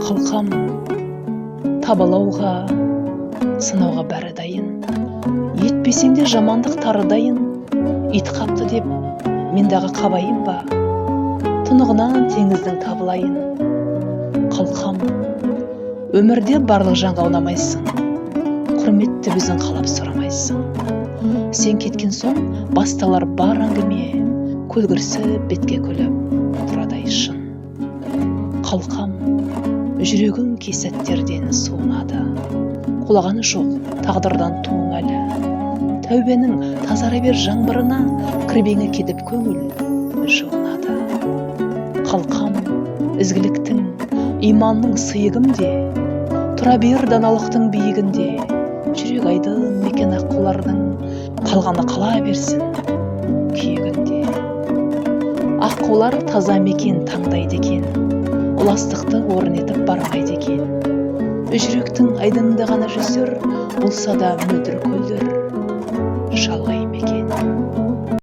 Қалқам, табалауға, сынауға бәрі дайын. Етпесең де жамандық тарыдайын. Ит қапты деп мен дағы қабайын ба? Тұнығынан теңіздің табылайын. Қалқам, өмірде барлық жанға ұнамайсың, құрметті өзің қалап сұрамайсың. Сен кеткен соң басталар бар әңгіме, көлгірсіп, бетке күліп тұрадай шын. Қалқам, жүрегің кей сәттерден суынады, құлаған жоқ тағдырдан туың әлі. Тәубенің тазара бер жаңбырына, кірбеңі кетіп көңіл жуынады. Қалқам, ізгіліктің, иманның сыйы кімде? Тұра бер даналықтың биігінде. Жүрек айдын мекен аққулардың, қалғаны қала берсін күйігінде. Аққулар таза мекен таңдайды екен, ластықты орын етіп бармайды екен. Жүректің айдынында ғана жүзер болса да мөлдір көлдер.